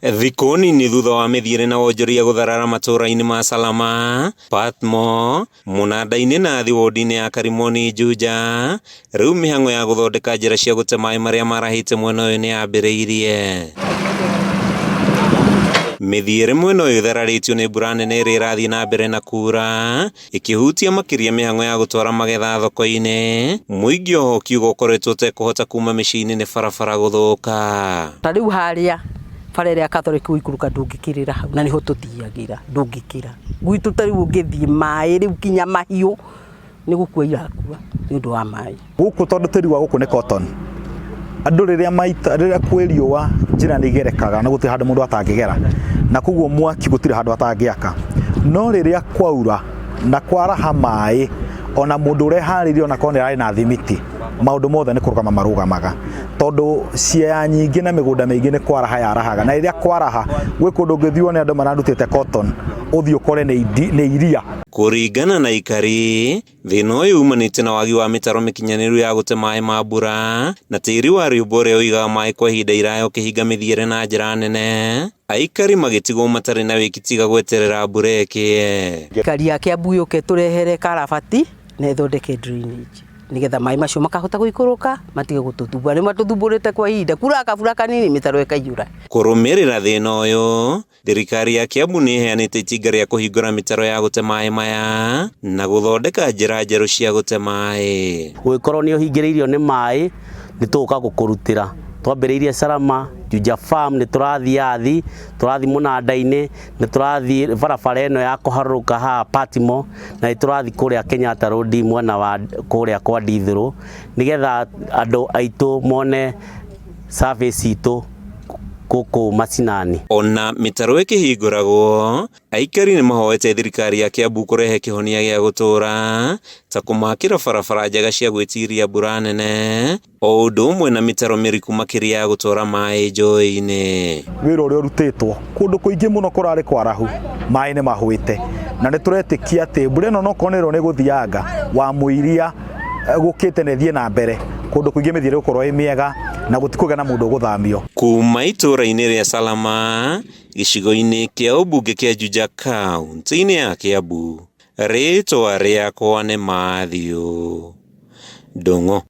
Thikũ nini thutha wa mĩthiĩre na wonjoria gũtharara matũũra-inĩ ma Salama, Patmo, Mũnanda-inĩ na thĩ wodi-inĩ ya Karimoni Juja, rĩu mĩhang'o ya gũthondeka njĩra cia gũte maĩ marĩa marahĩte mwena ũyũ nĩ yambĩrĩirie. Mĩthiĩre mwena ũyũ ĩthararĩtio nĩ mbura nene ĩrĩa ĩrathiĩ na mbere na kura, ĩkĩhutia makĩria mĩhang'o ya gũtwara magetha thoko-inĩ, mũingĩ oho ũkiuga ũkoretwo ũtekũhota kuma mĩciĩ-inĩ nĩ barabara gũthũka. Ta rĩu harĩa bara ĩrĩa Catholic gũikũrũka ndũngĩkĩrĩra hau na nĩho tũthiagĩra ndũngĩkĩra. Gwitũ ta rĩu ũngĩthiĩ maĩ rĩu kinya mahiũ nĩ gũkua irakua nĩ ũndũ wa maĩ. Gũkũ tondũ tĩri wa gũkũ nĩ cotton, andũ rĩrĩa maita rĩrĩa kwĩ riũa njĩra nĩ igerekaga na gũtirĩ handũ mũndũ atangĩgera na koguo mwaki gũtirĩ handũ atangĩaka. No rĩrĩa kwaura na kwaraha maĩ ona mũndũ ũreharĩirie ona korwo nĩ ararĩ na thimiti maũndũ mothe nĩ kũrũgama marũgamaga tondũ ciea nyingĩ na mĩgũnda mĩingĩ nĩ kwaraha yarahaga na rĩrĩa kwaraha gwĩ kũndũ ũngĩthiĩ wone andũ mararutĩte cotton ũthiĩ ũkore nĩ iria. Kũringana na aikari, thĩna ũyũ umanĩte na wagi wa mĩtaro mĩkinyanĩru ya gũte maĩ ma mbura na tĩri wa rĩũmba ũrĩa ũigaga maĩ kwa ihinda iraya ũkĩhinga mĩthiĩre na njĩra nene, aikari magĩtigwo matarĩ na wĩki tiga gweterera mbura ĩkĩe. Thirikari ya Kiambu yũke ĩtũrehere karabati na ĩthondeke drainage nĩgetha maĩ macio makahota gũikũrũka matige gũtũthumbũra. Nĩ matũthumbũrĩte kwa ihinda, kuraga kabura kanini mĩtaro ĩkaiyũra. Kũrũmĩrĩra thĩna ũyũ, Thirikari ya Kiambu nĩ ĩheanĩte itinga rĩa kũhingũra mĩtaro ya gũte maĩ maya na gũthondeka njĩra njerũ cia gũte maĩ. Ũngĩkorwo nĩ ũhingĩrĩirio nĩ maĩ, nĩ tũgũka gũkũrutĩra. Twambĩrĩirie Salama, Juja Farm, nĩ tũrathiĩ Athi, tũrathiĩ Mũnanda-inĩ, nĩ tũrathiĩ barabara ĩno ya kũharũrũka haha Patimo, na nĩ tũrathiĩ kũrĩa Kenyatta Road mwena wa kũrĩa kwa Ndithũrũ, nĩgetha andũ aitũ mone service itũ gũkũ macinani. Ona mĩtaro ĩkĩhingũragwo, aikari nĩ mahoete thirikari ya Kiambu kũrehe kĩhonia gĩa gũtũũra ta kũmakĩra barabara njega cia gwĩtiria mbura nene o ũndũ ũmwe na mĩtaro mĩriku makĩria ya gũtwara maĩ njũĩ-inĩ. Wĩra ũrĩa ũrutĩtwo kũndũ kũingĩ mũno kũrarĩ kwarahu, maĩ nĩ mahũĩte na nĩ tũretĩkia atĩ mbura ĩno nokorwo nĩ ĩrwo nĩ gũthianga wa mũiria gũkĩte na ĩthiĩ na mbere, kũndũ kũingĩ mĩthiĩre ĩgũkorwo ĩ mĩega na gũtikũgĩa na mũndũ ũgũthamio. Kuma itũũra-inĩ rĩa Salama, gĩcigo-inĩ kĩa ũmbunge kĩa Juja kauntĩ-inĩ ya Kiambu, rĩtwa rĩakwa nĩ Mathew Ndung'u.